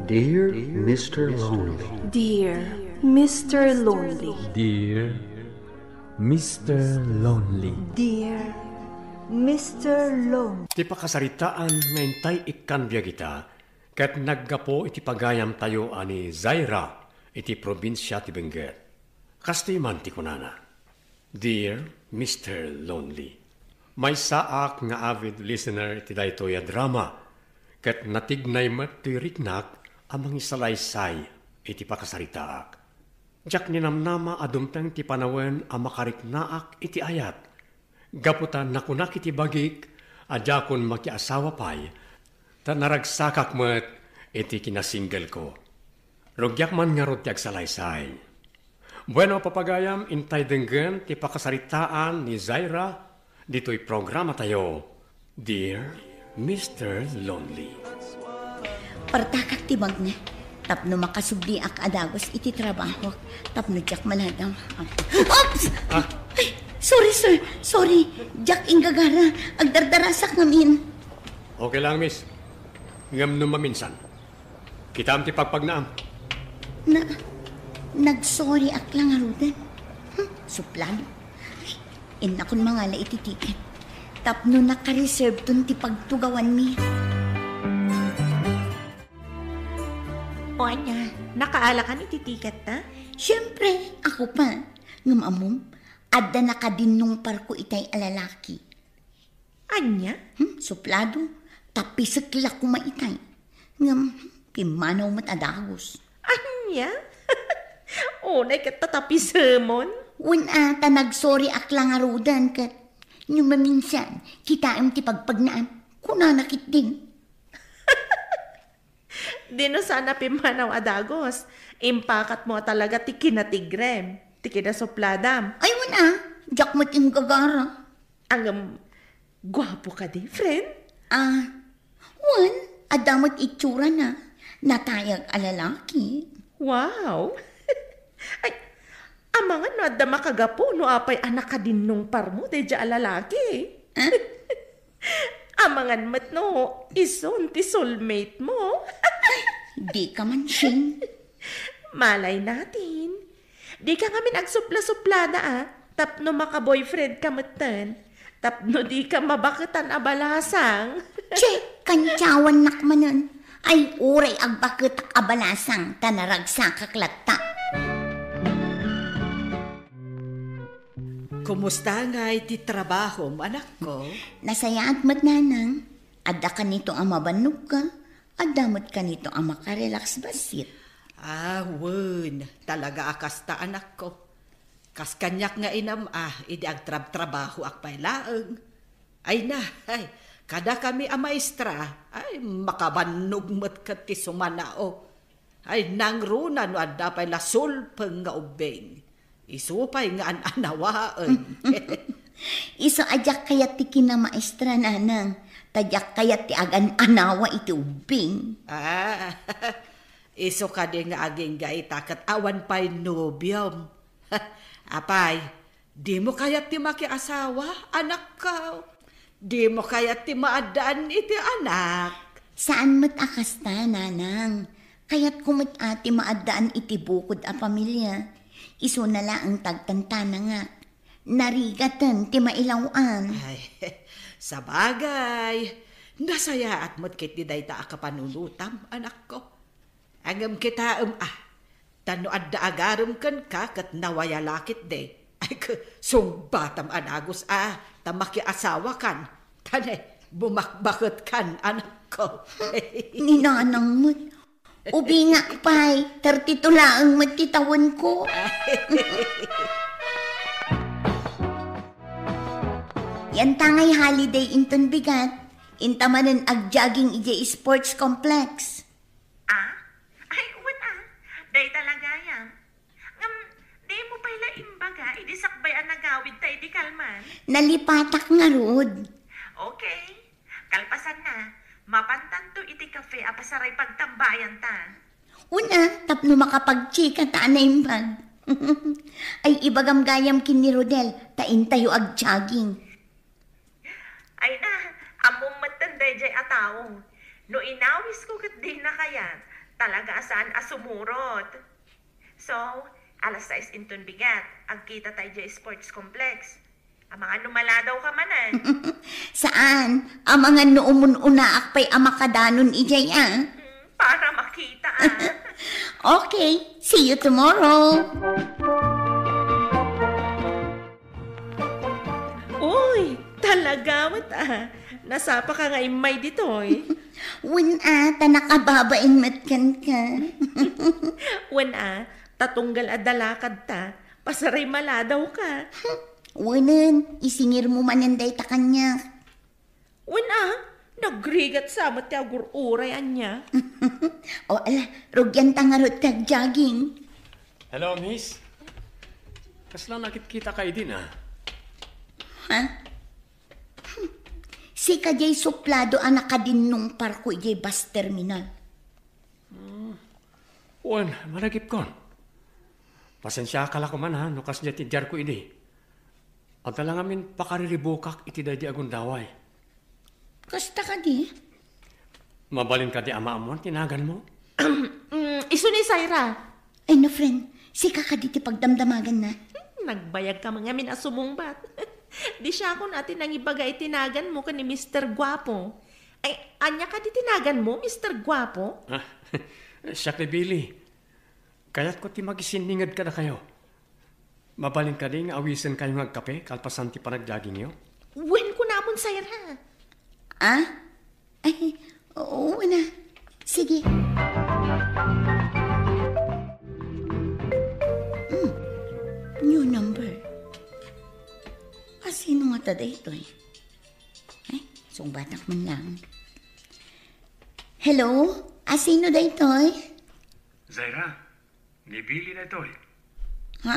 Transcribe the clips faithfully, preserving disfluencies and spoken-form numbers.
Dear Mister Lonely. Dear Mister Lonely. Dear Mister Lonely. Dear Mister Lonely. Ti pakasaritaan nga intay ikkan biag ita, ket naggapu iti pagayamtayo a ni Zaira iti probinsia ti Benguet. Kastoy man ti kunana, "Dear Mister Lonely, maysaak nga avid listener iti daytoy a drama, ket natignay met toy riknak a mangisalaysay iti pakasaritaak. Diak ninamnama a dumteng ti panawen a makariknaak iti ayat, gapu ta nakunak iti bagik a diakon makiasawa pay, ta naragsakak met iti kinasinggelko. Rugiak man ngarud ti agsalaysay." Bueno, papagayam, intay denggen ti pakasaritaan ni Zaira ditoy programatayo, Dear Mister Lonely. Partakak ti bagna tapno makasubliak a dagus iti trabahok tapno diak maladaw. Oops! Ah. Ay, sorry, sir. Sorry. Diak inggagara. Agdardarasak ngamin. Okay lang, miss. Ngem no maminsan, kitaem ti pagpagnaam. Na, nagsorry ak lang ngaruden. Hmm, suplado. Ay, innakon mangala iti ticket. Tapno nakareserveton ti pagtugawanmi. O ania, nakaalakan iti ticket ta? Siyempre, ako pa. Ngem ammom, adda nakadinnungparko itay a lalaki. Ania? Hmm, suplado. Tapisek la koma itay. Ngem, pimmanaw met a dagus. Ania? Unay ket tatapisemon? Wen a, ta nagsorry ak lang ngaruden ket no maminsan, kitaem ti pagpagnaam. Kunana ketdin. Di no saan a pimmanaw a dagus. Impakatmo a talaga ti kinatigrem, ti kinasupladam. Ay, wen a, diak met inggagara. Ngem, guapo kadi, friend? Ah, wen, adda met itsurana. Natayag a lalaki. Wow! Ay, amangan no adda makagapu no apay a nakadinnungparmo daydiay a lalaki. Ah? Amangan met no isun ti soulmate mo. Dika man, Shane. Malay natin. Dika ngamin agsupla-suplada a, tapno maka-boyfriend ka metten. Tapno dika mabaketan a balasang. Che, kantiawannak manen. Ay, uray agbaketak a balasang, ta naragsakak latta. Kumusta ngay ti trabahom, anakko? Nasayaat met, nanang. Adda kanito a mabannogka, adda met kanito a makarelax bassit. Ah, wen, talaga a kasta, anakko. Kas kaniak nga inam-am idi agtrabtrabahoak pay laeng. Ay na, ay, kadakami a maestra, ay, makabannog met ket ti sumanao. Ay, nangruna no adda pay la sulpeng nga ubbing. Isu pay nga an-anawaen. Isu a diak kayat ti kinamaestra, nanang, ta diak kayat ti agan-anawa iti ubbing. Ah, isu kadi nga agingga ita ket awan pay nobiom. Apay, dimo kayat ti makiasawa, anakko? Dimo kayat ti maaddaan iti anak? Saan met a kasta, nanang. Kayatko met a ti maaddaan iti bukod a pamilia. Isuna laeng ti agtantanangak. Narigaten ti mailaw-an. Ay, sabagay, nasayaat met ketdi dayta a kapanunotam, anakko. Ngem kitaem a, ta no adda agarem kenka ket nawaya la ketdi, ay, ke-, sungbatam a dagus a, ta makiasawakan. Ta ne, bumakbaketkan, anakko. Ni nanang met, ubingak pay, thirty-two laeng met ti tawenko. Yantangay holiday inton bigat, inta manen agjogging idiay sports complex. Ah? Ay, wen a. Dayta la gayam. Ngem, dimo pay la imbaga idi sakbay a nagawidta idi kalman? Nalipatak ngarud. Okay. Kalpasanna, mapantanto iti cafe a pasaray pagtambayanta. Wen a, tapno makapagchika ta a naimbag. Ay, ibagam gayam ken ni Rodel, ta intayo agjogging. Ay na, ammom metten daydiay a tao. No inawisko ket dina kayat, Talaga a saan a sumurot. So, alas sais inton bigat, agkita tayo dya sports complex. Amangan no maladaw ka manen. Saan? Amangan no umun-unaak pay a makadanon idiay, ah. Hmm, para makita, ah. Okay, see you tomorrow. Uy, talaga met, ah. Nasapa ka nga immay ditoy. Wen, ah, ta nakababain met kenka. Wen, ah, ta tunggal a dalakad ta, pasaray maladaw ka. Wenen, isingir mo manen dayta kaniak. Wen, ah, nagrigat sa met ti agur-uray ania. O, ala, rugian ta ngarud ti agjogging. Hello, miss. Kasla nakitkita ka idin, ah? Ha? Hmm. Sika diay suplado a nakadinnungparko idiay bus terminal. Hmm. Wen, malagipkon. Pasensiaka la koman, ha, no kasdiay ti diarko idi. Adda la ngamin pakariribukak iti daydi a gundaway. Kasta kadi? Mabalin kadi a maammuan ti naganmo? Mm, isu ni Zaira. Ay, no, friend. Sika kadi ti pagdamdamaganna. Hmm, nagbayag ka ngamin a sumungbat. Di siakon a ti nangibaga iti naganmo ken ni Mister Guapo. Ay, ania kadi ti naganmo, Mister Guapo? Ah, siak ni Billy. Kayatko ti makisinninged kadakayo. Mabalin kadi nga awisenkayo nga agkape kalpasan ti panagjoggingyo? Wen, kunamon, Zaira. Ah? Ay, oo na. Sige. Hmm. New number. Asino ngata daytoy? Ay, sungbatak man lang. Hello? Asino daytoy? Zaira, ni Billy daytoy. Ha?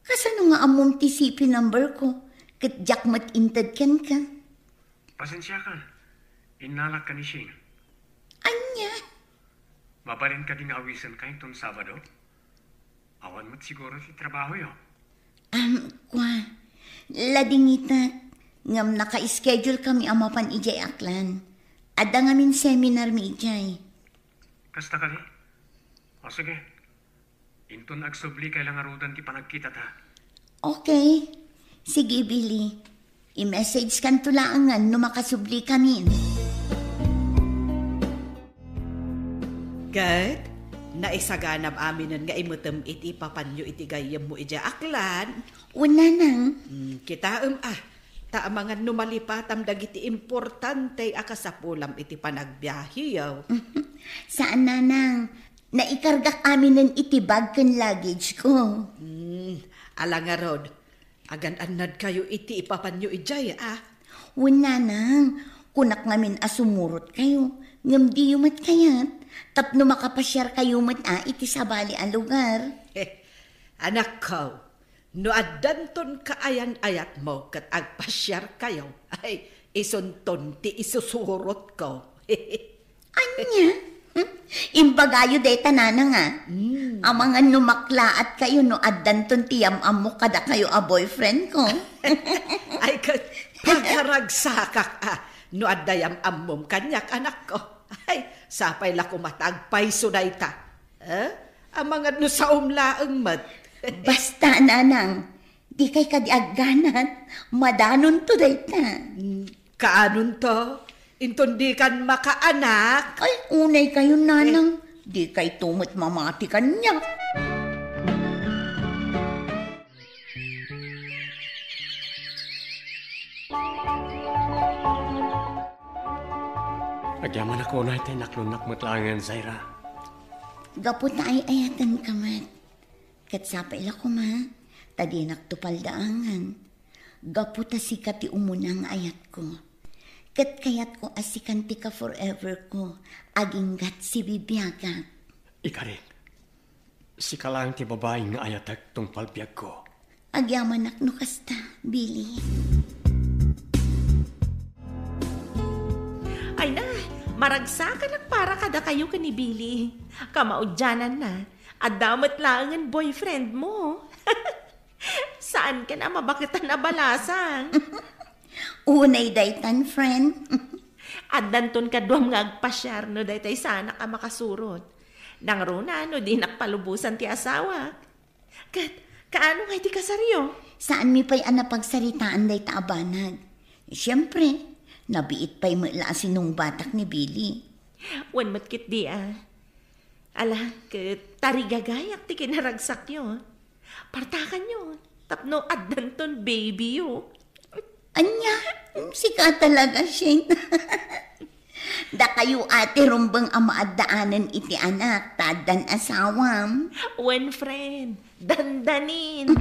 Kasano nga ammom ti C P number ko? Ket diak met inted kenka. Pasensiaka. Innalak ka ni Shane. Ania? Mabalin kadi nga awisenka inton Sabado? Awan met siguro ti trabahoyo. Am, kua. Ladingitak. Ngem naka-schedule kami a mapan idiay Aklan. Adda ngamin seminar mi idiay. Kasta kadi? O sige. Inton agsubli kay la ngaruden ti panagkitata. Okay. Sige, Billy. I-message kanto laengen no makasubli kamin. Ket, naisaganam aminen nga imetem iti ipapanyo iti gayyemmo idiay Aklan. Wen, nanang. Hmm, kitaem a. Ta amangan no malipatam dagiti importante a kasapulam iti panagbiaheyo. Saan, nanang. Naikargak aminen iti bag ken luggage ko. Hmm, ala ngarud. Agan-annadkayo iti ipapanyo idiay, a? Wen, nanang, kunak ngamin a sumurotkayo, ngem diyo met kayat, tapno makapasiarkayo met a iti sabali a lugar. Anakko, no addanton kaayan-ayatmo ket agpasiarkayo, ay, isunton ti isusurotko. Ania? Hmm? Imbagayo dayta, nanang, a? Hmm. Amangan no maklaatkayo no addanton ti yam-ammo kadakayo a boyfriend ko. Ay, ka-, pagkaragsakak a, no adda yam-ammom kaniak, anakko. Ay, sapay la koma ta agpayso dayta. Eh? Amangan no saom laeng met. Basta, nanang, dikay kadi agganat, madanonto dayta. Hmm, kaanonto? Inton dikan makaanak? Ay, unaykayo, nanang. Eh. Dikayto met mamati kaniak. Agyamanak unay ta inaklonnak met laengen, Zaira. Gapu ta ay-ayatenka met. Ket sapay la koma, ta dinakto paldaangen. Gapu ta sika ti umuna nga ayatko. Ket kayatko a sikan ti ka-forever ko, aginggat sibibiagak. Ikarik, sika laeng ti babai nga ayatek tungpal biagko. Agyamanak no kasta, Billy. Ay na, maragsakanak para kadakayo ken ni Billy. Kamaudiananna, adda met laengen boyfriend mo. Saan ken a mabaketan a balasang? Unay daytan, friend. Addanton kaduam nga agpasiar no daytay saanak a makasurot. Nangruna no dinak palubosan ti asawak. Ket, kaano nga iti kasaryo? Saanmi pay a napagsaritaan dayta a banag. Siempre, nabiit pay met la a sinungbatak ni Billy. Wen met ketdi a. Ala, ket tarigagayak ti kinaragsakyo. Partakanyo, tapno addanton baby-yo. Ania? Sika talaga, Shane. Dakayo a ti rumbeng a maaddaanen iti anak, ta addan asawam. Wen, friend, dandanin.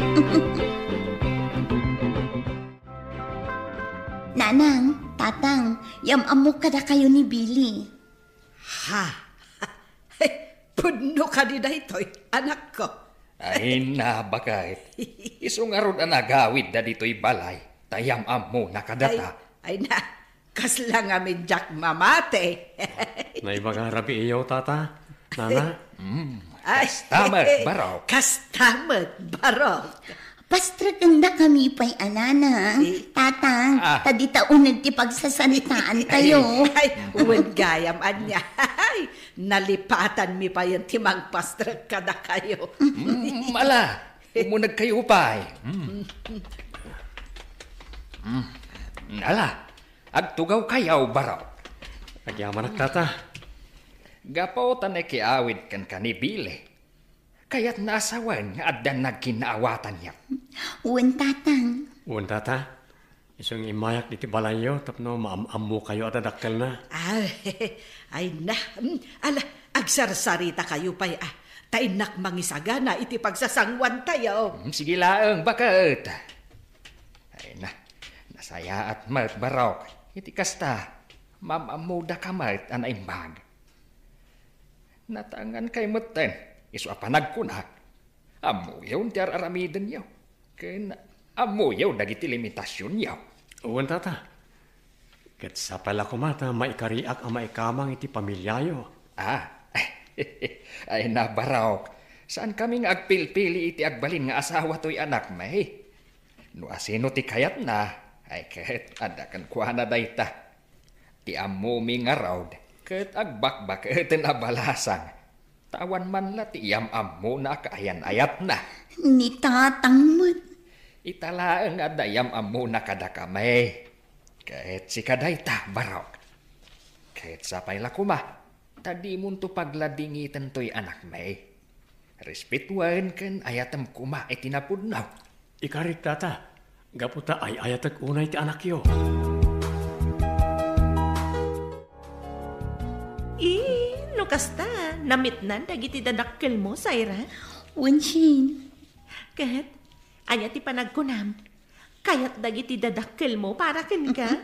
Nanang, tatang, yam-ammok kadakayo ni Billy. Ha? Pudno kadi daytoy, anakko? Ay na, baket. Isu ngarud a nagawidda ditoy balay, ta yam-ammona kadata. Ay, ay na, kasla ngamin diak mamati. Naibaga rabii, tata, nana? Mm, ay, kasta met, barok. Kasta met, barok. Pastrekendakami pay a nanang, tatang, ta dita uneg ti pagsasaritaan tayo. Ay, wen gayam ania. Ay, nalipatanmi payen ti mangpastrek kadakayo. Mm, ala, umunegkayo pay. Mm. Mm. Ala, agtugawkayo, barok. Agyamanak, tata. Gapu ta nakiawid kenka ni Billy, kayatna a sawen nga adda nagkinnaawatanyo. Wen, tatang. Wen, tata. Isu nga immayak iti balayyo tapno maam-ammokayo a dadakkelna. Ay, ay na. Mm, ala, agsarsaritakayo pay a. Ta innak mangisagana iti pagsasanguantayo. Mm, sige laeng, baket. Ay na, nasayaat met, barok. Iti kasta, maam-ammodaka met a naimbag. Natangankay metten, isu a panagkunak, ammoyon ti ar-aramidenyo, ken ammoyo dagiti limitasionyo. Wen, tata. Ket sapay la koma ta maikariak a maikamang iti pamiliayo. Ah, ay na, barok. Saankami nga agpilpili iti agbalin nga asawa toy anakmi. No asino ti kayatna, ay ket adda kenkuana dayta. Ti ammomi ngarud, ket agbakbaketen a balasang. Ta awan man la ti yam-ammona a kaayan-ayatna. Ni tatang met. Ita laeng nga adda yam-ammona kadakami. Ket sika dayta, barok. Ket sapay la koma, ta dimonto pagladingiten toy anakmi. Respetuen ken ayatem koma iti napudno. Ikarit, tata, gapu ta ay-ayatek unay ti anakyo. Eh, no kasta, namitnan dagiti dadakkelmo, Saira? Wen, Shane. Ket, ania ti panagkunam? Kayat dagiti dadakkelmo para kenka?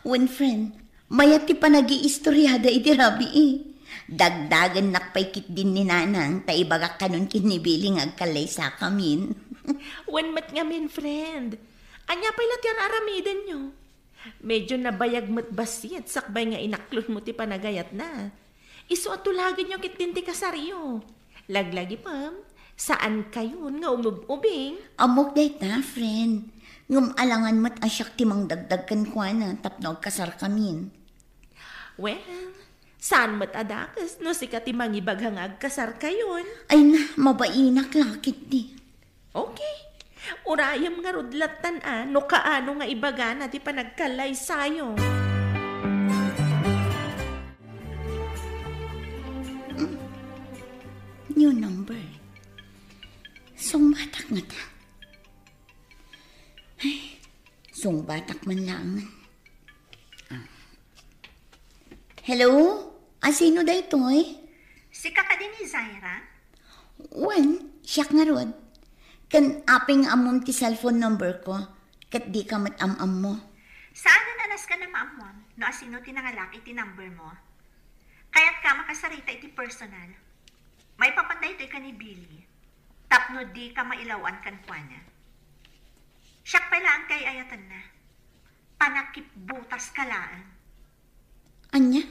Wen, friend, mayat ti panagiistoriada iti rabii. Dagdagennak pay ketdin ni Nanang ta ibagak kanon ken ni Billy nga agkallaysakamin. Wen met ngamin, friend. Ania pay la ti ar-aramidenyo? Medyo nabayag met bassit sakbay nga inaklonmo ti panagayatna. Isu a tulagenyo ketdin ti kasaryo. Laglagipem, saankayon nga umub-ubing. Ammok dayta, friend. Ngem alangan met a siak ti mangdagdag kenkuana tapno agkasarkamin. Well, saan met a dakes no sika ti mangibaga nga agkasarkayon. Ay na, mabainak la ketdi. Okay. Urayem ngarud lattan a no kaano nga ibagana ti panagkallaysayo. New number. Sungbatak ngata. Ay, sungbatak man laeng. Ah. Hello? Asino daytoy? Sika kadi ni Zaira? Wen, siak ngarud. Ken apay nga ammom ti cellphone number ko, ket dika met am-ammo. Saanen a nasken a maammoam no asino ti nangalak iti number mo. Kayatka a makasarita iti personal. Maipapan daytoy ken ni Billy, tapno dika mailaw-an kenkuana. Siak pay laeng ti ay-ayatenna. Panakipbutaska laeng. Ania?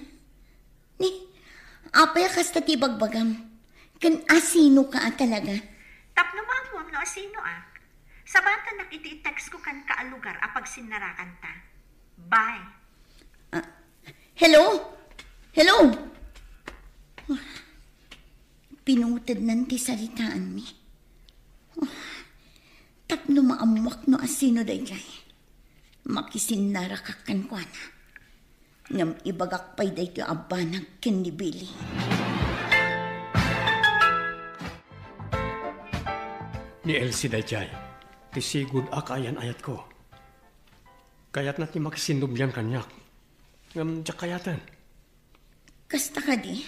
Ni, apay a kasta ti ibagbagam? Ken asinoka a talaga? Tapno maammoam no asinoak, sabatennak iti i-text ko kenka a lugar a pagsinnarakanta. Bye. Ah, Hello? Hello? Pinutednan ti saritaanmi. Tapno maammuak no asino daydiay, makisinnaraka kenkuana. Ngem ibagak pay daytoy a banag ken ni Billy. Ni Elsie daydiay, ti sigud a kaayan-ayatko. Kayatna ti makisinnublian kaniak. Ngem diak kayaten. Kasta kadi?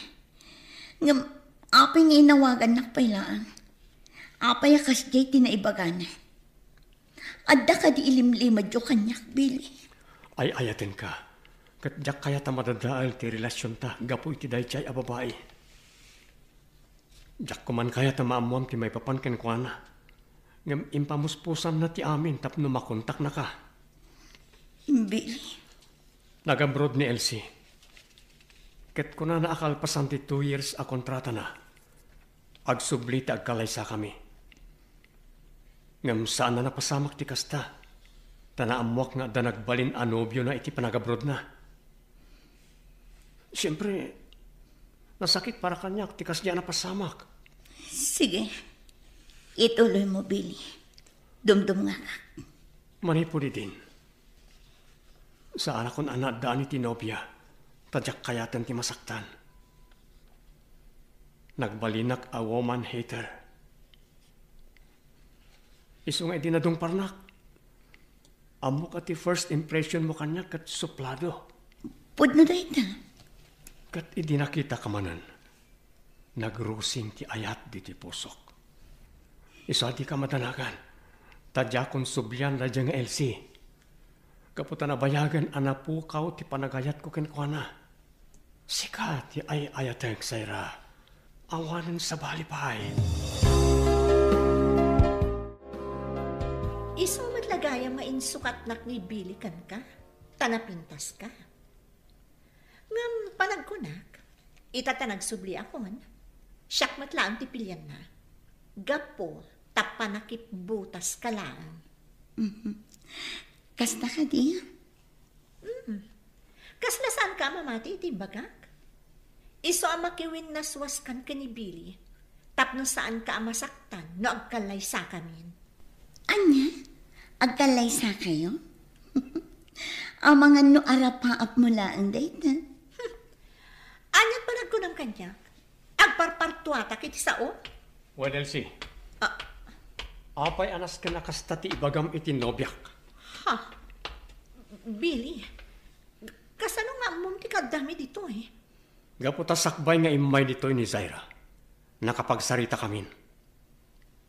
Ngem apay nga inawagannak pay laeng? Apay a kasdiay ti naibagana? Adda kadi ilimlimedyo kaniak, Billy? Ay-ayatenka. Ket diak kayat a madadael ti relasionta gapu iti daydiay a babai. Diak koman kayat a maammuam ti maipapan kenkuana. Ngem impamuspusanna ti amin tapno makontaknaka. Billy. Nag-abroad ni Elsie. Ket kunana a kalpasan ti two years a kontratana, agsubli ti agkallaysakami. Ngem saan a napasamak ti kasta, ta naammuak nga adda nagbalin a nobiona iti panagabrodna. Siempre, nasakit para kaniak ti kasdi a napasamak. Sige. Ituloy mo, Billy. Dumdumngakak. Manipud idin, saanakon a naaddaan iti nobia, ta diak kayaten ti masaktan. Nagbalinak a woman hater. Isu nga idi nadungparnak, ammok a ti first impression mo kaniak ket suplado. Pudno dayta. Ket idi nakitaka manen, nagrusing ti ayat ditoy pusok. Isu a dika madanagan, ta diakon sublian daydiay nga Elsie. Gapu ta nabayagen a napukaw ti panagayatko kenkuana. Sika ti ay-ayatek, Zaira. Awanen sabali pay. Isu met la gayam nga insukatnak ni Billy kenka, ta napintaska. Ngem panagkunak, ita ta nagsubliakon, siak met laeng ti pilianna. Gapu ta panakipbutaska laeng. Mhm. Kasta kadi? Mm. Kasla saanka a mamati iti imbagak? Isu a makiwinnaswaskan ken ni Billy, tapno saanka a masaktan no agkallaysakamin. Ania? Agkallaysakayo? Amangan no arapaapmo laeng dayta. Ania panagkunam kaniak? Agparpartuatak iti sao? Wen, Elsie. Ah. Apay a nasken a kasta ti ibagam iti nobiak? Ha? Billy, kasano nga ammom ti kaaddami ditoy? Gapu ta sakbay nga immay ditoy ni Zaira, nakapagsaritakamin.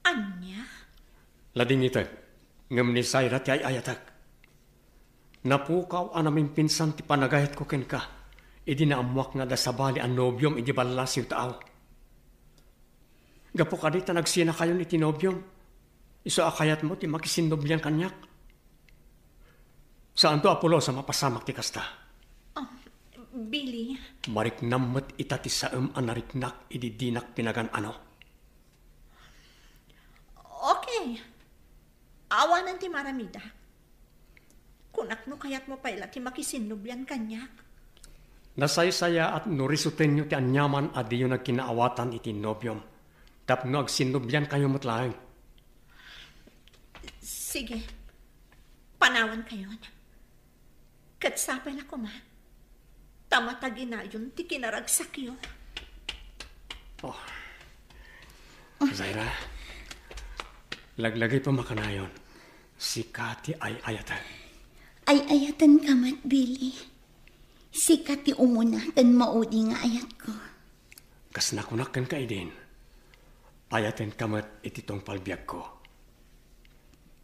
Ania? Ladingitek, ngem ni Zaira ti ay-ayatek. Napukaw a namimpinsan ti panagayatko kenka, idi naammuak nga adda sabali a nobiom idi ballasiw taaw. Gapu kadi ta nagsinakayon iti nobiom, isu a kayatmo ti makisinnublian kaniak. Saanto a pulos a mapasamak ti kasta. Ah, Billy. Mariknam met ita ti saem a nariknak idi dinak pinagan-ano. Okay. Awanen ti maramida. Kunak no kayatmo pay la ti makisinnublian kaniak. Nasaysayaat no risutenyo ti aniaman a diyo nagkinaawatan iti nobiom tapno agsinnubliankayo met laeng. Sige. Panawankayon. Ket sapay la koma, ta mataginayon ti kinaragsakyo. Oh. Zaira, laglagipem a kanayon, sika ti ay-ayaten. Ay-ayatenka met, Billy. Sika ti umuna ken maudi nga ayatko. Kas nakunak kenka idin, ayatenka met iti tungpal biagko.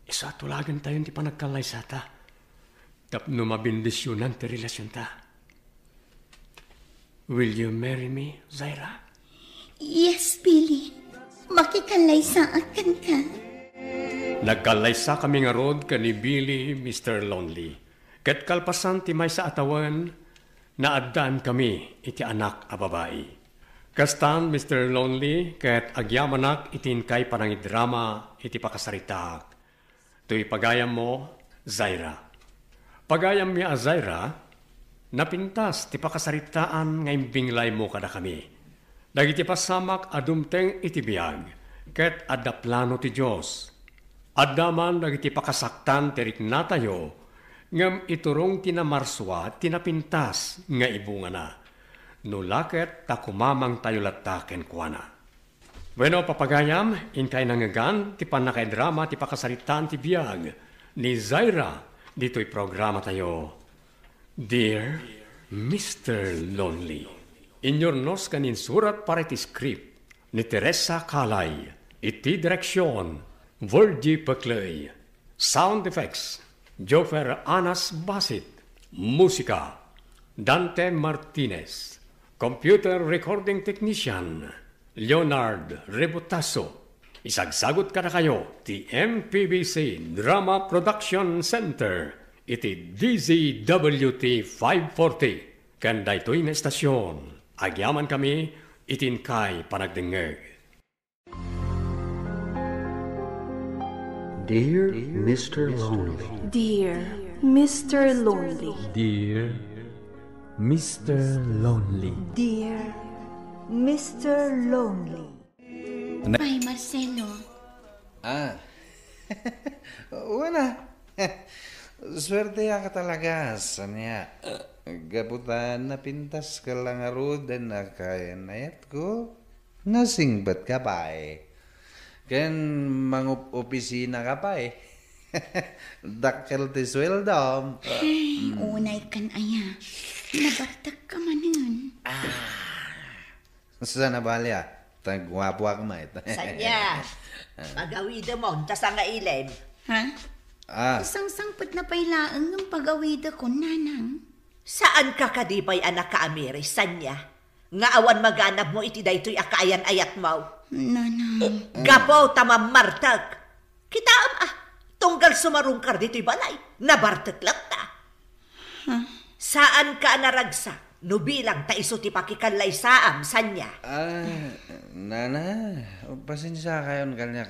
Isu a tulagentayon ti panagkallaysata tapno mabendisionan ti relasionta. Will you marry me, Zaira? Yes, Billy. Makikallaysaak kenka. Nagkallaysakami ngarud ken ni Billy, Mister Lonely. Ket kalpasan ti maysa a tawen, naaddaankami iti anak a babai. Kastan, Mister Lonely, ket agyamanak iti inkay panangidrama iti pakasaritaak. Toy pagayammo, Zaira. Pagayammi a Zaira, Napintas ti pakasaritaan nga imbinglaymo kadakami. Dagiti pasamak a dumteng iti biag, ket adda plano ti Dios. Adda man dagiti pakasaktan ti riknatayo, ngem iturong ti namarsua ti napintas nga ibungana. No la ket ta kumamangtayo latta kenkuana. Bueno, papagayam, inkay nangngegan ti pannakaidrama ti pakasaritaan ti biag ni Zaira ditoy programatayo. Dear Mister Lonely. Inyurnos ken insurat para iti script ni Teresa Calay, iti direksion, Virgie Peclay. Sound effects, Joffer Anas Basit. Musika, Dante Martinez. Computer recording technician, Leonard Rebotaso. Isagsagut kadakayo ti M P B C Drama Production Center iti D Z W T five forty. Ken daytoy nga estasion, agyamankami iti inkay panagdengngeg. Dear Mister Lonely. Dear Mister Lonely. Dear Mister Lonely. Dear Mister Lonely. Ay, Marcelo. Ah. Wala. Suerteak talaga, Sanya. Gapu ta napintaska la ngaruden a kayan-ayatko. Nasingpetka pay. Ken mangup-opisinaka pay. Dakkel ti sueldom. Ay, mm, unay kan aya. Nabartekka manen. Ah. Saan a bali a? Ta guapoak met. Sanya, pagawidemon ta sangailem. Ha? Ah. Sangsangpetna pay laeng ngem pagawidekon, nanang. Saanka kadi pay a nakaamiris, Sanya, nga awan maganabmo iti daytoy a kaayan-ayatmo? Nanang. Gapu ta mammartek. Kitaem a, tunggal sumarungkar ditoy balay, nabartek latta. Huh? Saanka a naragsak no bilang ta isu ti pakikallaysaam, Sanya. Ah, nana, pasensiakayon kaniak.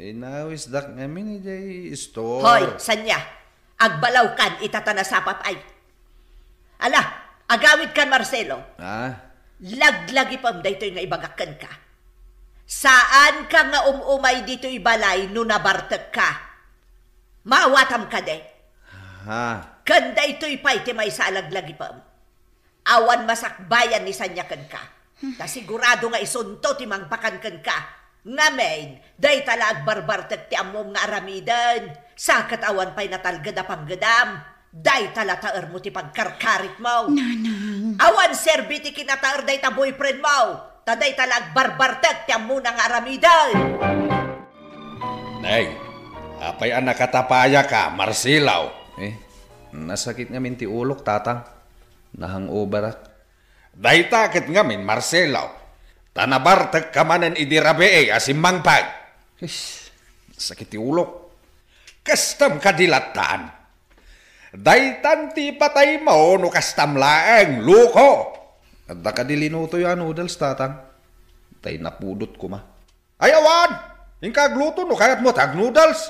Inawisdak ngamin idiay istor. Hoy, Sanya, agbalawkan ita ta nasapa pay. Ala, agawidkan, Marcelo. Ah? Laglagipem daytoy nga ibagak kenka. Saanka nga um-umay ditoy balay no nabartekka. Maawatam kadi? Ha? Ken daytoy pay ti maysa a laglagipem. Awan masakbayan ni Sanya kenka. Ta sigurado nga isunto ti mangpakan kenka. Ngamin, dayta la agbarbartek ti ammom nga aramiden. Sa ket awan pay natalged a panggedam. Dayta la taermo ti pagkarkaritmo. Nanang. Awan serbi ti kinataer dayta boyfriendmo. Ta dayta la agbarbartek ti ammona nga aramiden. Nay, apay a nakatapayaka, Marcelo? Eh, nasakit ngamin ti ulok, Tatang. Na-hangoverak. Dayta ket ngamin, Marcelo, ta nabartekka manen idi rabii a simmangpet. Ish, sakit ti ulok. Kastam kadi lattan. Daytan ti ipataymo no kastam laeng, loko. Adda kadi linutoyo a noodles, Tatang? Tay napudot koma. Ay, awan! Inka agluto no kayatmo ti agnoodles.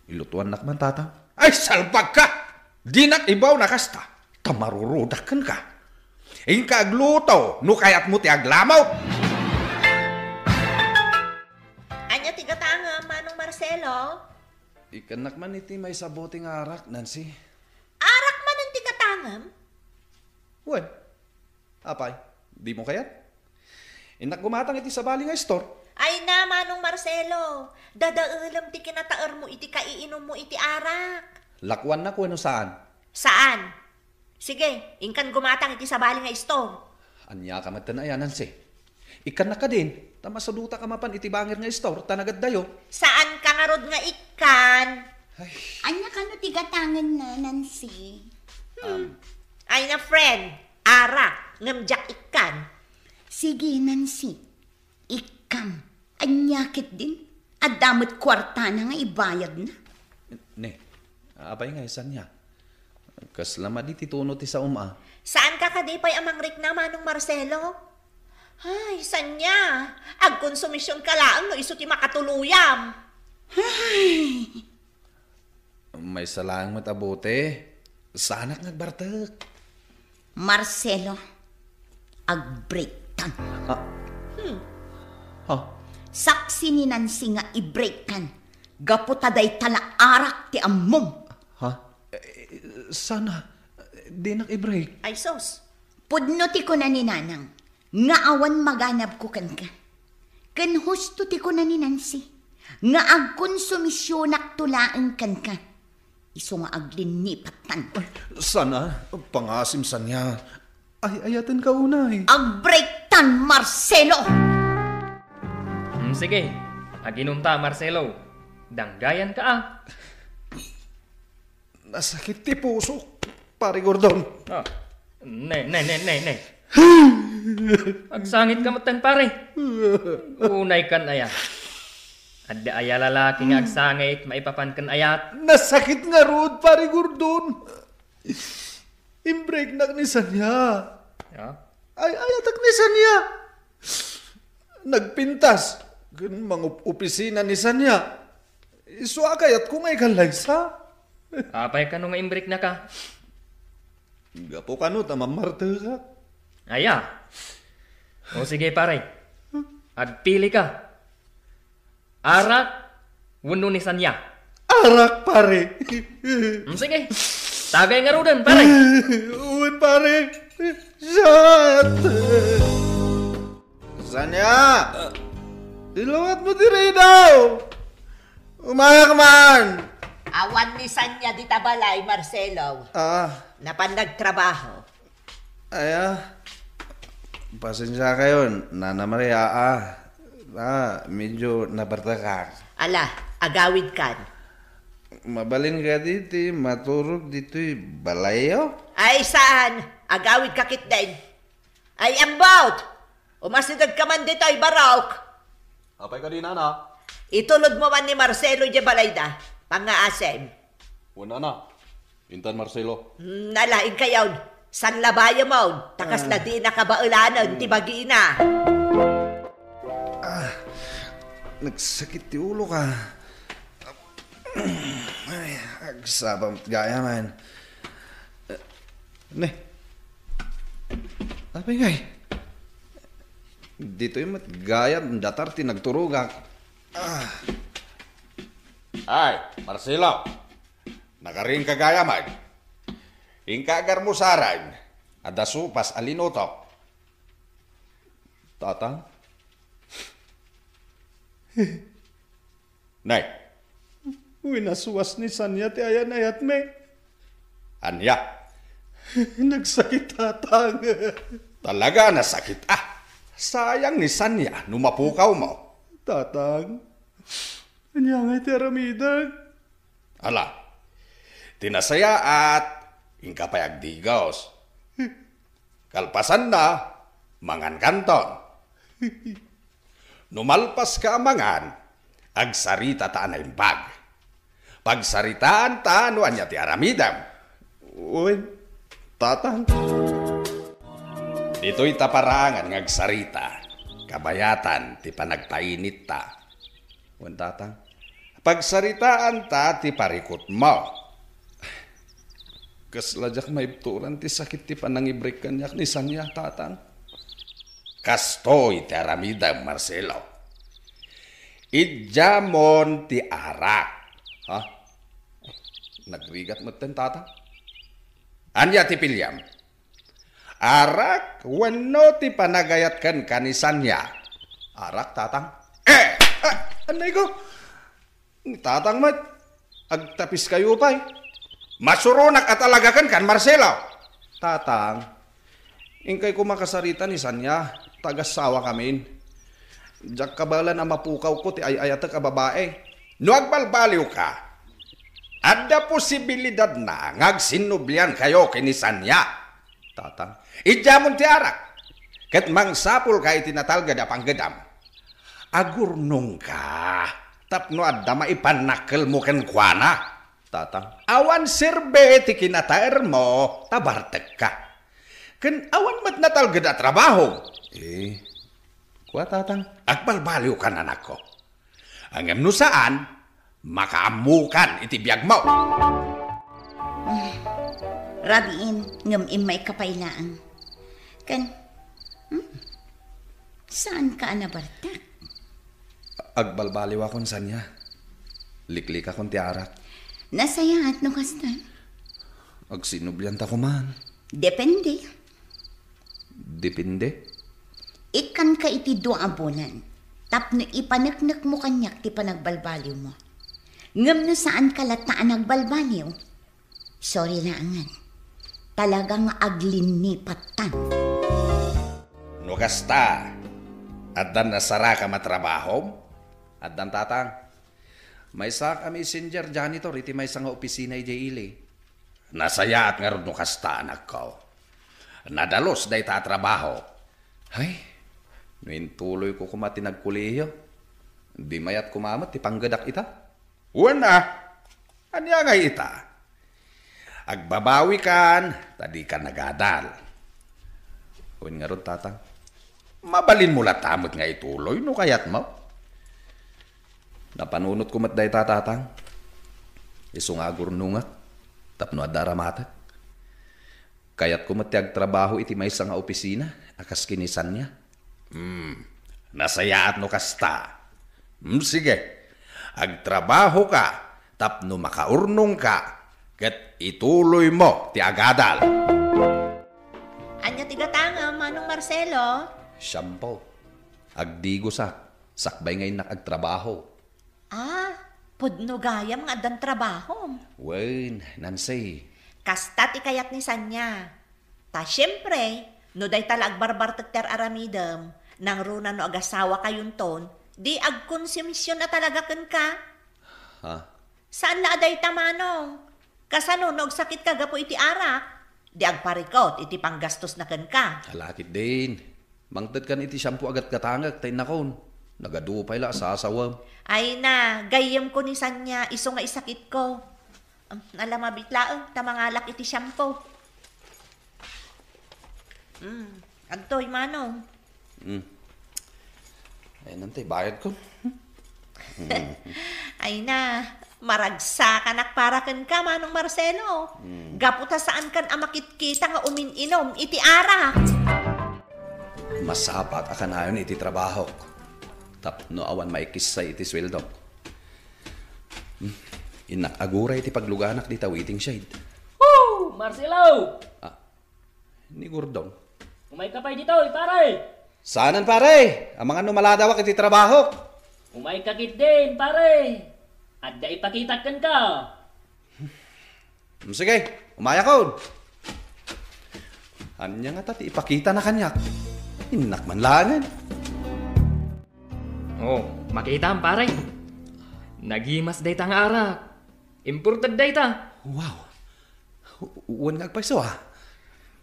Ilutuannak man, Tatang. Ay, salbagka! Dinak ibaw na kasta, ta marurudak kenka. Inka agluto no kayatmo ti aglamot. Ania ti gatangem, Manong Marcelo? Ikkannak man iti maysa a bote nga arak, Nancy. Arak manen ti gatangem? Wen. Apay, dimo kayat? Innak gumatang iti sabali nga istor. Ay na, Manong Marcelo, dadaelem ti kinataermo iti kaiinummo iti arak. Lakuannak wenno saan? Saan? Sige, inkan gumatang iti sabali nga istor. Aniaka met aya, Nancy? Ikkannak kadin, ta masadutaka mapan iti bangir nga istor, ta nagaddayo. Saanka ngarud nga ikkan? Ay. Ania kano ti gatangenna, Nancy? Um, ay na, friend. Arak, ngem diak ikkan. Sige, Nancy, ikkam. Ania ketdin? Adda met kuartana nga ibayadna. Ne, apay nga, Sanya? Kasla madi ti tuno ti saom a. Saanka kadi pay a mangrikna, Manong Marcelo? Ay, Sanya, agkonsumisionka laeng no isu ti makatuluyam. Ay. Maysa laeng met a bote. Saanak nga agbartek. Marcelo, agbreaktan. Ah. Hmm. Ha? Saksi ni Nancy nga ibreaktan. Gapu ta dayta la arak ti ammom. Ha? Eh, sana, dinak i-break. Ay, sus. Pudno ti kuna ni Nanang nga awan maganabko kenka. Ken husto ti kuna ni Nancy nga agkonsumisionakto laeng kenka. Isu nga aglinnipattan. Ay, sana, pangasim sania. Ay, ayaten ka unay. Agbreaktan, Marcelo! Mm, sige, aginumta, Marcelo. Danggayan ka, ah. Nasakit ti pusok, Pare Gordon. Ah. Ne, ne, ne, ne, ne. Agsangit ka metten, pare. Unay kan aya. Adda aya lalaki nga agsangit maipapan ken ayat. Nasakit ngarud, Pare Gordon. Imbreaknak ni Sanya. Ya? Ay, ayatak ni Sanya. Nagpintas ken mangup-opisina ni Sanya. Isu a kayatko nga ikallaysa. Apay kano nga imbreaknaka? Gapu kano ta mammartekak. Aya. O sige, pare. Agpili ka. Arak wenno ni Sanya? Arak, pare. Mm, sige. Tagay ngaruden, pare. Wen, pare. Shot! Sanya! Ilawat mo ti ridaw! Umayak man! Awan ni Sanya dita balay, Marcelo. Ah. Napan nagtrabaho. Aya, pasensia kayon, Nana Maria, ah. Ah, medyo nabartakak. Ala, agawid kan. Mabalin kadi ti maturog ditoy balayyo? Ay, saan? Agawid ka ketdin. Ay, ambot! Umasideg ka man ditoy, Barok! Apay kadi, nana? Itulod mo man ni Marcelo idiay balayda. Pangngaasim. Wen, nana. Intan, Marcelo. Hmm, ala, inkayon. Sanlabayamon. Ta kasla Ah. di nakabaelanen ti Hmm. bagina. Ah, nagsakit ti ulo ka. Ay, agsapa met gayam. Ne. Apay ngay? Ditoy met gayam datar ti nagturogak. Ah. Ay, Marcelo. Nakarinka gayam. Inka agarmusaren. Adda sopas a linutok. Tatang? Nay. Winaswas ni Sanya ti ayan-ayatmi. Ania? Nagsakit, Tatang. Talaga a nasakit, ah. Sayang ni Sanya no mapukawmo. Tatang, ania ngay ti aramidek? Ala, ti nasayaat, inka pay agdigos. Kalpasanna, mangankanton. No malpaska a mangan, agsaritata a naimbag. Pagsaritaanta no ania ti aramidem. Wen, Tatang. Ditoyta paraangan nga agsarita, kabayatan ti panagpainitta. Wen, Tatang. Pagsaritaanta ti parikutmo. Kasla diak maibturan ti sakit ti panangibrik kaniak ni Sanya, Tatang. Kastoy ti aramidem, Marcelo. Idiamon ti arak. Ha? Nagrigat metten, Tatang. Ania ti piliam? Arak wenno ti panagayat kenka ni Sanya? Arak, Tatang. Eh! Ah, anay ko! Ni Tatang met, agtapiskayo pay. Masuronak a talaga kenka, Marcelo. Tatang, inkay ko makasarita ni Sanya, ta agasawa kamin. Diak kabaelan a mapukawko ti ay-ayatek a babae. No agbalbaliwka, adda posibilidadna nga agsinnubliankayo ken ni Sanya. Tatang, idiamon ti arak, ket mangsapulka iti natalged a panggedam. Agurnongka tapno adda maipannakkelmo kenkuana. Tatang, awan serbi ti kinataermo ta bartekka. Ken awan met natalged a trabaho. Eh, kua, Tatang. Agbalbaliwkan, anakko. Ngem no saan, makaammokan iti biagmo. Rabiin, ngem immayka pay laeng. Ken, hmm, saanka a nabartek? Agbalbaliwakon, Sania. Liklikakon ti arak. Nasayaat no kasta. Agsinublianta koman. Depende. Depende? Ikkanka iti dua a bulan tapno ipaneknekmo kaniak ti panagbalbaliwmo. Ngem no saanka latta a nagbalbaliw, sorry laengen. Talaga nga aglinnipattan. No kasta, addan nasarakam a trabahom? Addan, tatang. Maysak a messenger janitor iti maysa nga opisina idiay ili. Nasayaat ngarud no kasta, anakko. Nadalus dayta a trabaho. Hay, no intuloyko koma ti nagkolehiyo, di mayat koma met ti panggedak ita. Wen a, ania ngay ita? Agbabawikan, ta dika nagadal. Wen ngarud, tatang. Mabalinmo latta met nga ituloy no kayatmo. Napanunotko met dayta, tatang. Isu nga agurnongak tapno adda aramatek. Kayatko met ti agtrabaho iti maysa nga opisina a kas ken ni Sania. Hmm, nasayaat no kasta. Hmm, sige. Agtrabahoka tapno makaurnongka ket ituloymo ti agadal. Ania ti gatangem, Manong Marcelo? Shampoo. Agdigosak, sakbay nga innak agtrabaho. Ah, pudno gayam nga addan trabahom. Wen, Nancy. Kasta ti kayat ni Sania. Ta siempre, no dayta la agbarbartek ti ar-aramidem, nangruna no agasawakayonton, di agkonsumision a talaga kenka. Ha? Saan la a dayta, Manong. Kasano no agsakitka gapu iti arak? Di agparikut iti panggastosna kenka. Ala ketdin. Mangtedkan iti shampoo a gatgatangek ta innakon. Nagadu pay la a sasawem. Ay na, gayyemko ni Sania, isu nga isakitko. Um, ala, mabiit laeng ta mangalak iti shampoo. Mm, agtoy, Manong. Mm. Ay, nantay, bayadko. Ay na, maragsakanak para kenka, Manong Marcelo. Mm. Gapu ta saankan a makitkita nga umin-inom iti arak. Masapulak a kanayon iti trabahok tapno awan maikissay iti sueldok. Hmm, innak aguray iti pagluganak dita waiting shed. Woo! Marcelo! Ah, ni Gordon. Umayka pay ditoy, pare! Saanen, pare? Amangan no maladawak iti trabahok. Umayka ketdin, pare! Adda ipakitak kenka. Mm, sige, umayakon. Ania ngata ti ipakitana kaniak? Innak man laengen. Oh, makitam, pare. Nagimas dayta nga arak. Imported dayta. Wow. Wen nga agpayso, ah.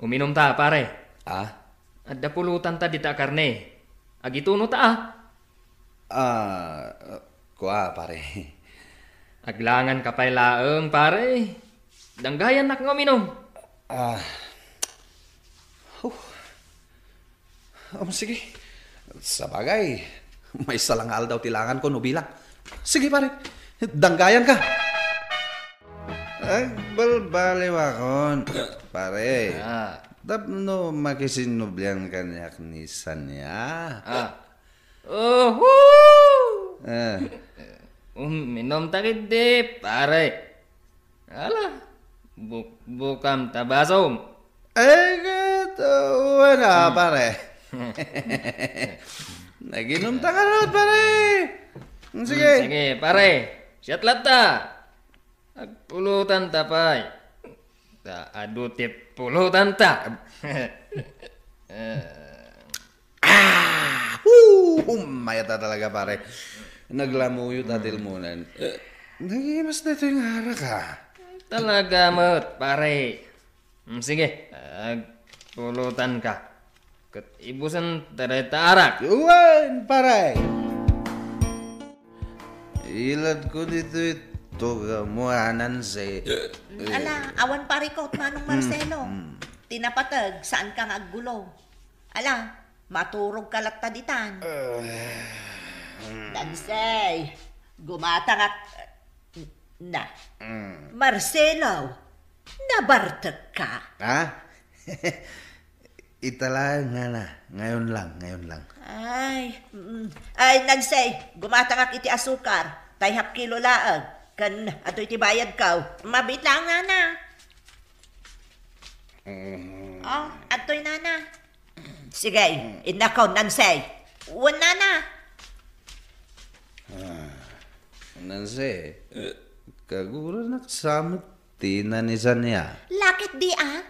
Uminom ta, pare. Ah? Adda pulotanta dita a karne. Agituno ta, ah. Ah, kua, pare. Aglanganka pay laeng, pare. Danggayannak nga uminom. Ah. Huh. Um, sige. Sabagay, maysa la nga aldaw ti langanko no bilang. Sige, pare. Danggayanka. Agbalbaliwakon, pare. Ah. Tapno makisinnublian kaniak ni Sania. Ah. Uhu! Ah. Uminom ta ketdi, pare. Ala, bukbukam ta basom. Ay, ket, uh, wala, hmm, pare. Naginom ta ngarud, pare. Sige. Hmm, sige, pare. Siat latta. Agpulutan ta pay. Ta adu ti pulutan ta. Ah! Hoo! Humayat a talaga, pare. Naglamuyot a tilmonen. Eh, nagimas daytoy nga arak, ah. Talaga met, pare. Mm, sige, agpulutan ka. Ket ibusen ta dayta arak. Wen, pare. Iladko ditoy tugamo, Nancy. Mm, ala, awan parikut, Manong Marcelo. Mm, mm. Ti napateg, saanka nga aggulo. Ala, maturogka latta ditan. Eh, mm. Nancy, gumatangak. Na. Mm. Marcelo, Nabartekka? Ha? Ita laeng, Nana. Ngayon lang, ngayon lang. Ay, mm. Ay, Nancy, gumatangak iti asukar. Tay half kilo laeng. Ken adtoy ti bayadko. Mabiit laeng, Nana. Mm. Oh, adtoy, Nana. Sige, innakon, Nancy. Wen, Nana. Ah, Nancy, kaguranak sa met ti nani Sania. Lakit di a?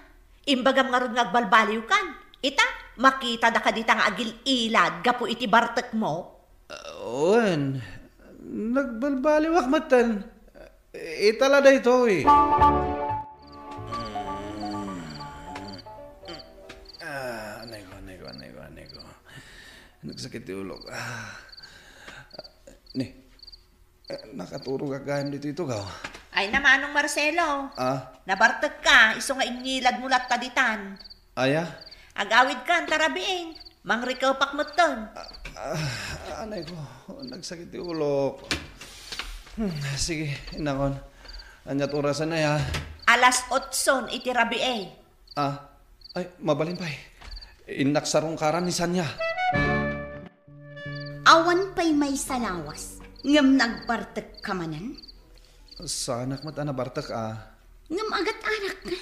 Imbagam ngarud nga agbalbaliwkan. Ita, makitadaka dita nga agil-ilad gapu iti bartekmo? Ah, wen, nagbalbaliwak metten. Ita la daytoy. Ah, anay ko, anay ko, anay ko, anay ko. Nagsakit ti ulok. Ah. Ni, eh, nakaturogak gayam ditoy tugaw. Ay, namanong Marcelo. Ah? Nabartekka, isu nga inngilad mo latta ditan. Aya? Agawidkan, ta rabiin. Mangrikepak metten. Ah, ah, anay ko, nagsakit ti ulok. Hmm, sige, innakon. Aniat orasen aya? Alas otson iti rabii. Ah, ay, mabalin pay. Innak sarungkaran ni Sania. Awan pay maysa lawas, ngem nagbartekka manen? Saanak met a nabartek a. Ngem agat-arakka.